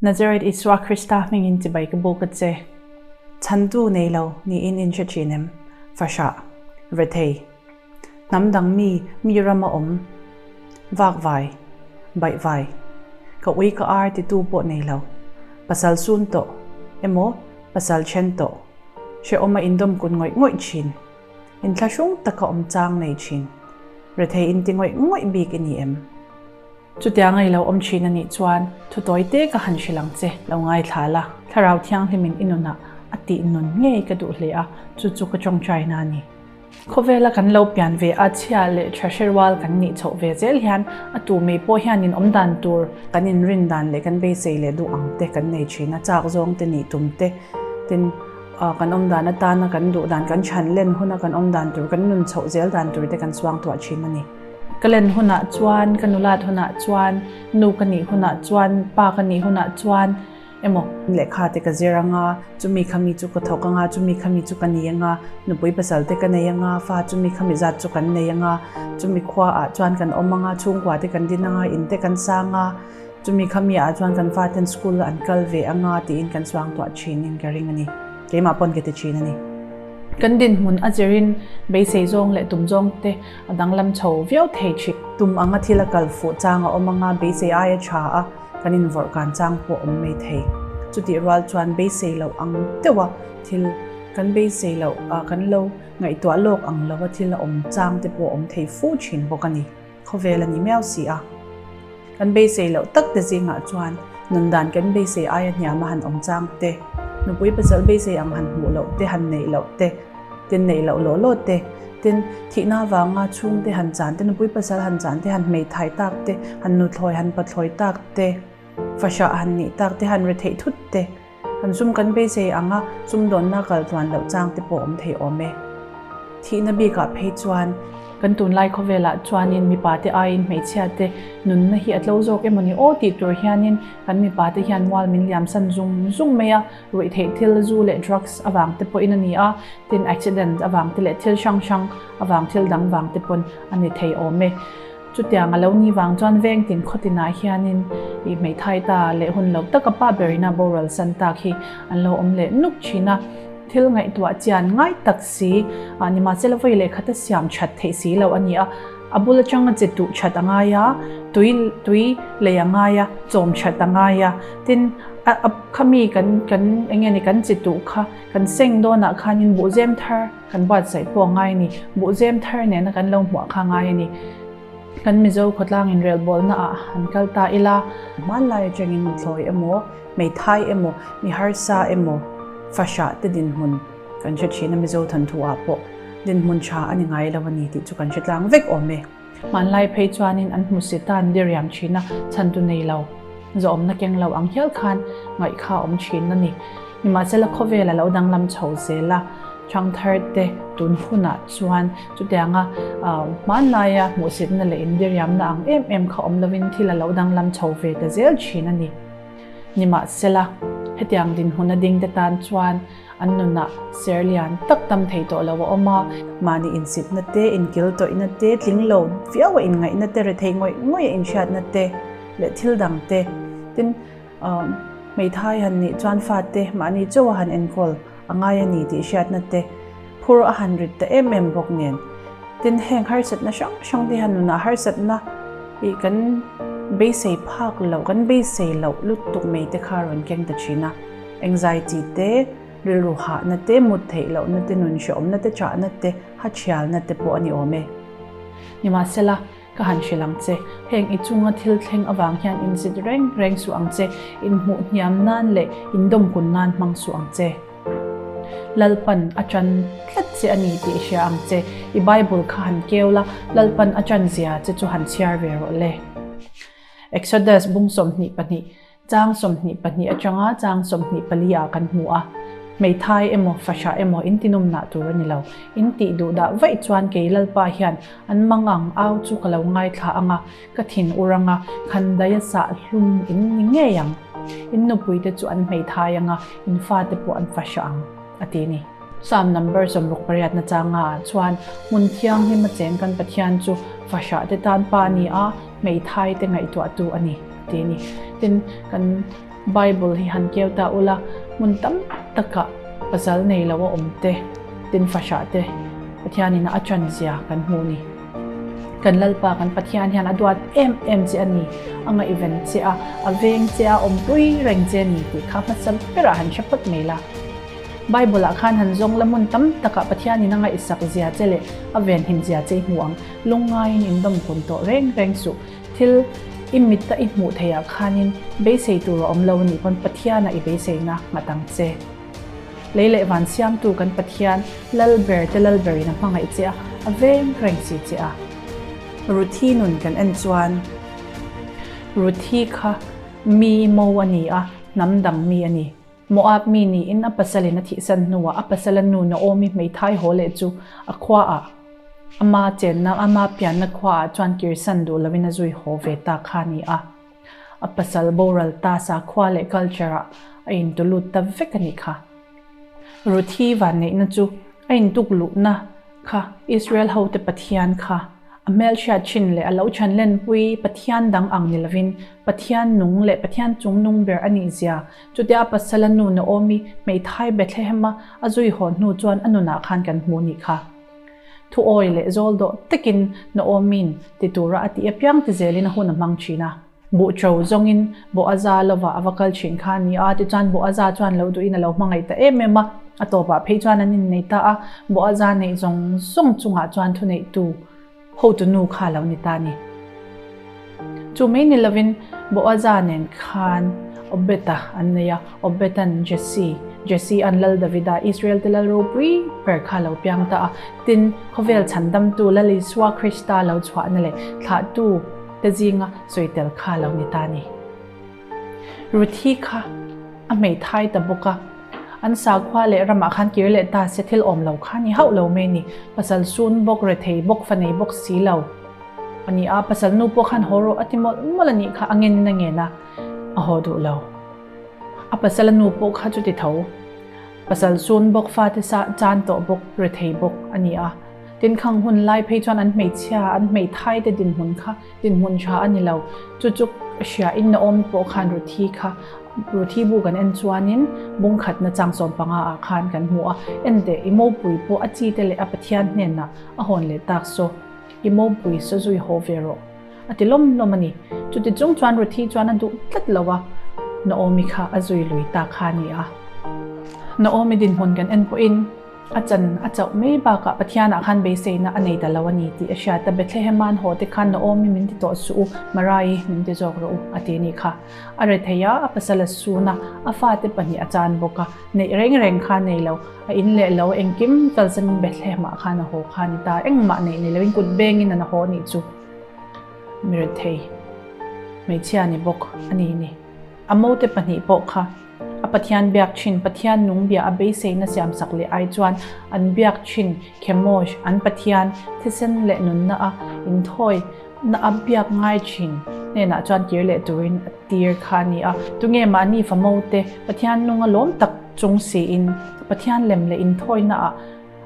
Nazareth Isua Krista hmingin chibai ka buk a che. Chhantu nei lo niin in hre thin em? Fahrah, Rethei, Hnam dang mi, mi rama awm, Vakvai, Baihvai, Ka ui ka ar titu pawh nei lo, Pasal sun tawh emaw pasal then tawh, hrehawma indawm kun ngawih ngawih thin, inthlahrung taka awm chang nei thin, Rethei inti ngawih ngawih bik i ni em? Chutiang a i lo awm thin a nih chuan thu tawi te ka han hrilh ang che, lo ngaithla la. Thlarau Thianghlimin i nunah a tih nun ngei ka duh hle a, chu chu ka tawngtaina a ni. Khawvela kan lo pian ve a chhia leh tha hre rual kan nih chhoh ve zel hian a tu mai pawh hian in awm dan tur, kan inrin dan leh kan beisei leh duh ang te kan nei thin a, chak zawng te nih tum te, tin kan awm dan atana kan duh dan, kan chhan len huna kan awm dan tur, kan nun chhoh zel dan tur te kan suangtuah thin a ni. Ka len hunah chuan, ka nulat hunah chuan, nu ka nih hunah chuan, pa ka nih hunah chuan emaw. Lehkha te ka zir anga, chumi khami chu ka thawk anga, chumi khami chu ka ni anga, nupui pasal te ka nei anga, fa chumi khami zat chu kan nei anga, chumi khua ah chuan kan awm anga, chhungkua te kan din anga, in te kan sang a, chumi khami ah chuan kan fa ten school an kal ve anga tiin kan suangtuah thin in ka ring a ni. Keimah pawn ka ti thin a ni. Kan dinhmun a zirin beisei zawng leh tum zawng te a danglam chho viau thei thin. Tum anga thil a kal fuh chang a awm anga beisei aia tha a kan invawrh kan chang pawh awm mai thei. Chutih rual chuan beisei loh ang deuha thil kan beisei loh a kan lo ngaihtuah lawk ang lova thil a awm chang te pawh awm thei fu thin bawk a ni. Khawvel a ni miau si a. Kan beisei loh tak te zingah chuan nundan kan beisei aia hniama han awm chang te, nupui pasal beisei ang han hmuh loh te, han neih loh te, tin neih loh lawh lawh te, tin thihna avanga chhungte han chan te, nupui pasal han chan te, han hmeithai tak te, han nuthlawi han pathlawi tak te, fahrah han nih tak te, han retheih thut te, han sum kan beisei anga sumdawnna kal tluan loh chang te pawh awm thei awm e. Thihna bikah phei chuan kan tunlai khawvelah chuanin mipa te aiin hmeichhia te nunna hi a tlo zawk emaw ni aw tih tur hianin kan mipa te hian mual min liam san zung zung mai a, ruihtheih thil zu leh drugs avang te pawhin a ni a, tin accident avang te leh thil hrang hrang avang thil dang vang te pawn a ni thei awm e. Chutiang a lo ni vang chuan veng tin khaw tinah hianin ih hmeithai ta leh hun lo taka pa berina boral san tak hi an lo awm leh nuk thin a. Thil ngaihtuah chian ngai tak si a nimahsela vawi leh khat a siam that theih si lo a ni a, a bul atanga che duh that a ngai a, tui tui lei a ngai a, chawm that a ngai a, tin a a khami kan kan eng nge ni kan chi duh kha kan seng dawnah khanin buhzem thar kan buatsaih pawh a ngai a ni, buhzem thar nena kan lo hmuah kha a ngai a ni. Kan Mizo khawtlang inrelbawlna ah han kal ta ila. Hmanlai atangin nuthlawi emaw, hmeithai emaw, mi harsa emaw, fahrah te dinhmun kan hre thin a, Mizo thanthu ah pawh dinhmun tha a ni ngai lo a ni tih chu kan hre tlang vek awm e. Hmanlai phei chuanin an hmu si ta an diriam thin a, chhantu nei lo, zawhawmna keng lo ang hial khan ngaih kha a awm thin a ni. Nimahsela khawvel a lo danglam chho zel a, Thangthar te tun hunah chuan chutianga hmanlaia hmuhsitna leh indiriamna ang em em kha awm lovin thil a lo danglam chho ve ta zel thin a ni. Nimahsela, hetiang dinhmun a ding te tan chuan an nunah ser lian tak tam thei tawh lo a awm a. Mahni insitna te, inkil tawihna te, tling lo viau a inngaihna te, rethei ngawih ngawih a inhriatna te leh thil dang te, tin hmeithai han nih chuan fate mahni chauh a han enkawl a ngai a ni tih hriatna te phur a han rit ta em em bawk nen. Tin, heng harsatna hrang hrang te hian nunah harsatna ih kan beisei phak loh, kan beisei loh lutuk mai te kha a rawn keng ta thin a. Anxiety te, rilru hahna te, mut theih lohna te, nun hrehawmna te, chahna te, ha thialna te pawh a ni awm e. Nimahsela, Ka han hrilh ang che, heng i chunga thil thleng avang hian inzit reng reng suh ang che, inhmuh hniam nan leh indawmkun nan hmang suh ang che. Lalpan a ṭan tlat che a ni tih hria ang che, i Bible kha han keu la, Lalpan a ṭan zia che chu han chhiar ve rawh le. Exodus bung 22. Chang 22 atanga chang 24 ah kan hmu a, hmeithai emaw fahrah emaw in tinawmnah tur a ni lo. In tih duh dah vaih chuan kei Lalpa hian an mang ang au chu ka lo ngaithla ang a, ka thin ur ang a, khandaia sah hlum in ni ngei ang. In nupuite chu an hmeithai ang a, in fate pawh an fahrah ang, a ti a ni. Psalm number 68 na changa ah chuan hmun thianghlim a cheng kan Pathian chu fahrah te tan pa a ni a, hmeithai te ngaihtuahtu a ni. ti a ni. Tin, kan Bible hi han keu ta ula, hmun tam takah pasal nei lo a awm te, tin fahrah te Pathianin a ṭan zia kan hmu a ni. Kan Lalpa kan Pathian hian a duat em em che a ni, a ngaihven che a, a veng che a, awmpui reng che a ni tih kha hmasa berah han hre phawt mai la. Bible ah khan han zawng la hmun tam takah Pathianin a ngaihsak zia che leh a venhim zia che i hmu ang. Lungngaiin indawm kun tawh reng reng suh. Thil i mit a i hmuh theih ah khanin beisei tur a awm lo a nih pawn Pathian ah i beiseina nghat ang che. Lei leh van siamtu kan Pathian Lal ber te Lal berin a hmangaih che a, a veng reng si che a. Ruthi nun kan en chuan Ruthi kha mi mo a ni a, hnam dang mi a ni. Moab mi niin a pasalin a thihsan hnuah a pasala nu Naomi hmeithai haw leh chu a khuaah ama chenna ama pianna khuaah chuan kirsan duh loin a zui haw ve ta kha a ni a. A pasal boral ta sakhua leh culture ah a intulut ta vek a nih kha. Ruthi vanneihna chu a intuk luhna kha Israel hote Pathian kha a hmelhriat thin leh a lo chhan lenpui Pathian dang ang ni lovin Pathian nung leh Pathian chungnung ber a nih zia chutia a pasala nu Naomi hmeithai Bethlehem-a a zui haw hnu chuan a nunah khan kan hmu nih kha. Thuawi leh zawl dawh takin Naomi'n ti tura a tih apiang ti zelin a hun a hmang thin a. Buhṭo zawngin Boaza lovah a va kal thin kha a ni a, tichuan Boaza chuan lo duhin a lo hmangaih ta em em a, a tawpah phei chuan an innei ta a, Boaza neih zawng zawng chungah chuan thuneihtu hotu nu kha a lo ni ta a ni. Chu mai ni lovin Boaza nen khan Obed-a an nei a, Obed-a'n Jesse, Jesse-a'n Lal Davida, Israel-te lal ropui ber kha a lo piang ta a, tin, khawvel chhandamtu Lal Isua Krista lo chhuahna leh thlahtu te zinga sawi tel kha lo ni ta ni. Ruthi kha a hmeithai ta bawk a, an sakhua leh ramah khan kir leh ta se thil awm lo kha ni hauh lo mai ni. Pasal sun bawk, rethei bawk, fa nei bawk si lo a ni a, pasal nu pawh khan haw rawh a ti mawlh mawlh a nih kha, a ngenin a ngen a, a haw duh lo. A pasala nu pawh kha chuti tho, pasal sun bawk, fate sa chan tawh bawk, rethei bawk a ni a. Tin khang hun lai phei chuan an hmeichhia, an hmeithai te dinhmun kha dinhmun tha a ni lo. Chu chu hria in Naomi pawh khan Ruthi kha, Ruthi bu kan en chuanin bung khatna chang 15 ah khan kan hmu a, en teh i mopui pawh a chi te leh a Pathian hnenah a hawn leh tak saw, i mopui saw zui haw ve rawh a ti lawm lawm a ni. Chuti chung chuan Ruthi chuan a duh tlat lo a, Naomi kha a zui lui ta kha a ni a. Naomi dinhmun kan en pawhin, A chan a chauh mai bakah Pathianah khan beiseina a nei ta lo a ni tih a hriat a, Bethlehem-a an haw te khan Naomi min ti tawh suh u, Marai min ti zawk rawh u a ti nih kha. A rethei a, a pasal a sun a, a fate pahnih a chan bawk a, neih reng reng kha a nei lo, a in leh lo, engkim kalsanin Bethlehem-ah khan a haw kha a ni ta, engmah neih nei loin kut bengin an haw nih chu mi rethei hmeichhia ni bawk a ni ni. A mote pahnih pawh kha a Pathian biak thin, Pathian nung bia a beiseina siamsak leh ai chuan an biak thin Chemosh, an Pathian thisen leh nunna a inthawi na a biak ngai thin hnenah chuan kir leh turin a tir kha a ni a. Tunge mahni famote Pathian nunga lawm tak chung siin Pathian lem leh inthawina ah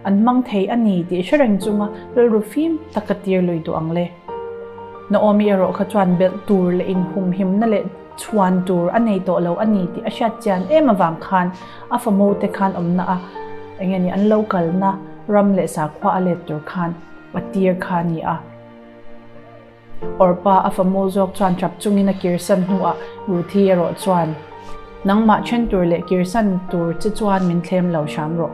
An hmang thei a ni tih hre reng chunga rilru fim taka tir lui duh ang le. Naomi erawh kha chuan belh tur leh inhumhimna leh chhuan tur a nei tawh lo a ni tih a hriat chian em avang khan a famo te khan awmna a eng nge ni an lo kalna ram leh sakhua a let tur khan a tir kha a ni a. Orpa a famo zawk chuan ṭap chungin a kirsan hnuah Ruthi erawh chuan, Nangmah ṭhen tur leh kirsan tur che chuan min thlem lo hram rawh.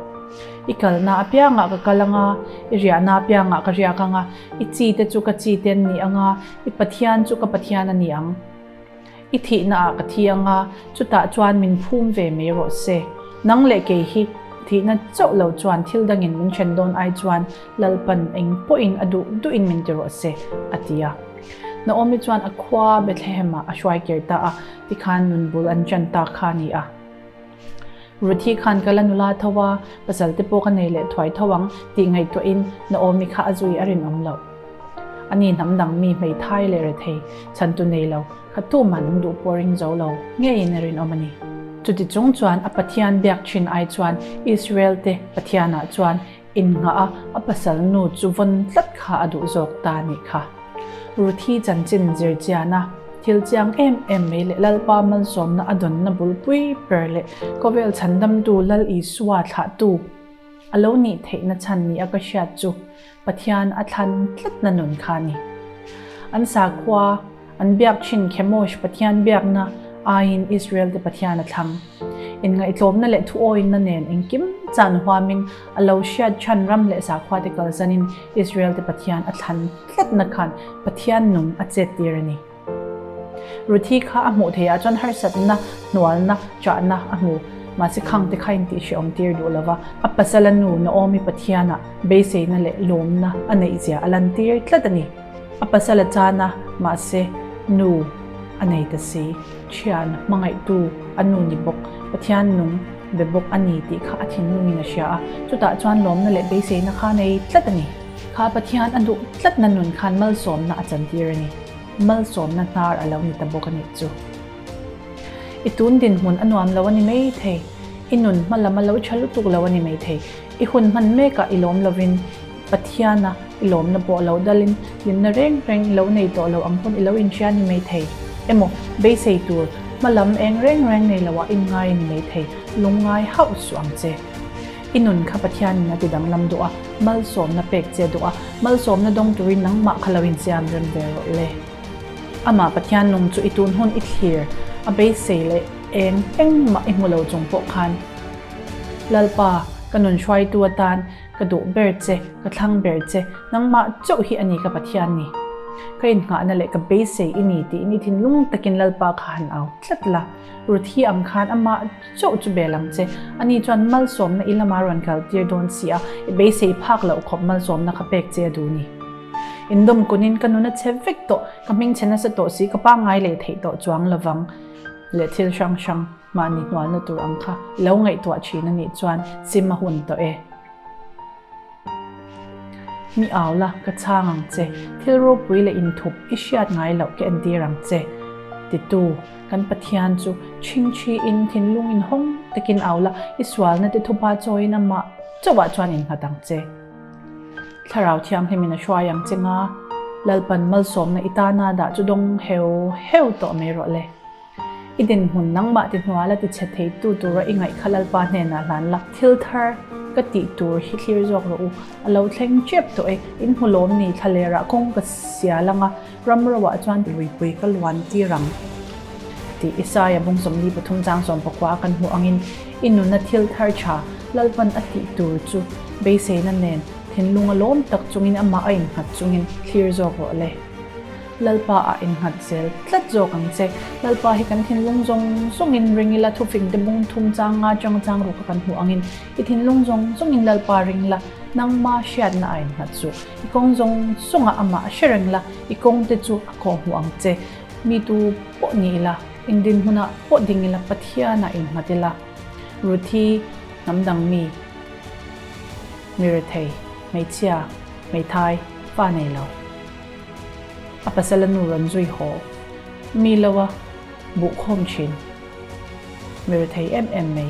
I kalna apiangah ka kal anga, i riahna apiangah ka riak anga, i chi te chu ka chi te an ni anga, i Pathian chu ka Pathian a ni ang. I thihna ah ka thi anga, chutah chuan min phum ve mai rawh se. Nang leh kei hi thihna chauh lo chuan thil dangin min then dawn ai chuan Lalpan eng pawhin a duh duhin min ti rawh se, a ti a. Naomi chuan a khua Bethlehem-ah a hruai kir ta a, tikhan nun bul an ṭan ta kha a ni a. Ruthi khan ka la nula tho a, pasal te pawh ka nei leh thuai tho ang tih ngaihtuahin Naomi kha a zui a rinawm loh. Ani hnam dang mi hmeithai leh rethei chhantu nei lo kha tuman an duh pawh ring zo lo ngeiin a rinawm a ni. Chuti chung chuan a Pathian biak thin ai chuan Israel te Pathianah chuan innghah a, a pasal nu chu vawn tlat kha a duh zawk ta a nih kha. Ruthi chanchin zirchiana. Thil chiang em em mai leh Lalpa malsawmna a dawnna bulpui ber leh khawvel chhandamtu Lal Isua thlahtu a lo nih theihna chhan ni a ka hriat chu Pathian a thlan tlatna nun kha a ni. An sakhua, an biak thin Chemosh Pathian biakna aiin Israel te Pathian a thlang. Inngaihtlawmna leh thuawinna nen engkim chan huamin a lo hriat chhan ram leh sakhua te kalsanin Israel te Pathian a thlan tlatna khan Pathian nung a chet tir a ni. Ruthi kha a hmuh theih ah chuan harsatna, hnualna, chahna a hmu. Mahse khang te kha intih hrehawm tir duh lova, a pasala nu Naomi Pathianah beiseina leh lawmna a neih zia a lantir tlat a ni. A pasala chana mahse nu a nei ta si. Thian hmangaihtu a nu ni bawk, Pathian nung be bawk a ni tih kha a thinlungin a hria a, chutah chuan lawmna leh beiseina kha a nei tlat a ni. Kha Pathian a duh tlatna nun khan malsawmna a chantir a ni. Malsawmna hnar a lo ni ta bawk a nih chu. I tun dinhmun a nuam lo a ni mai thei, i nun hma lam a lo tha lutuk lo a ni mai thei, i hun hman mekah i lawm lovin Pathiana i lawmna pawh lo dalin hlimna reng reng i lo nei tawh lo ang pawn i lo inhria a ni mai thei. Emaw, beisei tur hma lam eng reng reng nei loah i ngai a ni mai thei, lungngai hauh suh ang che. I nun kha Pathianin a ti danglam duh a, malsawmna pek che duh a, malsawmna dawng turin nangmah kha lo insiam rem ve rawh le. Amah Pathian nung chu i tun hun i thlir a beisei leh eng engmah i hmu lo chung pawh khan, Lalpa, ka nun hruaitu atan ka duh ber che, ka thlang ber che, nangmah chauh hi a ni ka Pathian ni. Ka innghahna leh ka beisei i ni tiin i thinlung takin Lalpa kha han au tlat la. Ruthi ang khan amah chauh chu bel ang che. Ani chuan malsawmna i lama rawn kal tir dawn si a, i beisei phak loh khawp malsawmna kha pek che a duh ni. Indawm kunin ka nun a chhe vek tawh, ka hming chhe nasa tawh si, ka pangngai leh theih tawh chuang lovang leh thil hrang hrang mahni hnualna tur ang kha i lo ngaihtuah thin a nih chuan sim a hun tawh e. Mi au la, ka chhang ang che. Thil ropui leh inthup i hriat ngai loh ka entir ang che. Titu, kan Pathian chu chhingchhi in thinlung in hawng takin au la, i sualna te thupa chawiin amah chauhah chuan innghat ang che. Thlarau Thianghlimin a hruai ang che nga, Lalpan malsawmna i tana dah chu dawng heu heu tawh mai rawh le. I dinhmun nangmah ti hnual a ti chhe theitu tura i ngaih kha Lalpa hnenah hlan la. Thil thar ka tih tur hi thlir zawk rawh u. A lo thleng tep tawh e. In hmu lawm ni thlalerah kawng ka sial ang a, ram roah chuan luipui ka luan tir ang tih Isaia bung 43 chang 14 a kan hmuh angin i nuna thil thar tha Lalpan a tih tur chu beiseina nen thinlung a lawm tak chungin amah a innghat chungin thlir zawk rawh le. Lalpa ah innghat zel tlat zawk ang che. Lalpa hi kan thinlung zawng zawngin ring ila, thufing te bung thum chang nga chang chang ruk a kan hmuh angin i thinlung zawng zawngin Lalpa ring la, nangma hriatna a innghat suh. I kawng zawng zawngah amah a hre reng la, i kawng te chu a kawh hmuh ang che. Mi tu pawh ni ila, eng dinhmunah pawh ding ila Pathianah innghat ila. Ruthi hnam dang mi, mi rethei, hmeichhia, hmeithai, fa nei lo. A pasal a nu rawn zui haw mi lo a buh khawm thin. Mi rethei em em mai.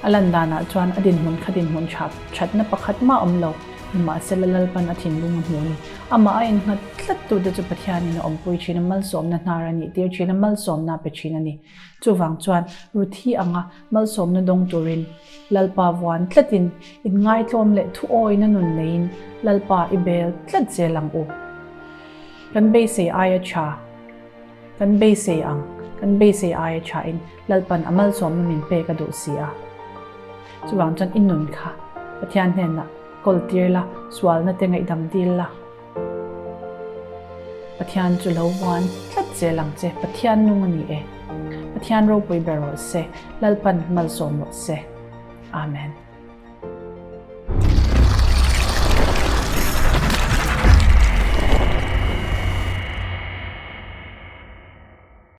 A lan danah chuan a dinhmun kha dinhmun tha thatna pakhat mah awm lo. Nimahsela Lalpan a thinlung a hmu a ni. Amah a innghat tlat tute chu Pathianin a awmpui thin a, malsawmna hnar a nih tir thin a, malsawmna a pe thin a ni. Chuvang chuan Ruthi anga malsawmna dawng turin Lalpa vuan tlatin inngaitlawm leh thuawina nun neiin Lalpa i bel tlat zel ang u. Kan beisei aia tha, kan beisei ang, kan beisei aia thain Lalpan a malsawmna min pek a duh si a. Chuvang chuan i nun kha Pathian hnenah kawl tir la, sualna te ngaihdam dil la. Pathian chu lo vuan tlat zel ang che, Pathian nung a ni e. Pathian ropui ber rawh se, Lalpan malsawm rawh se. Amen.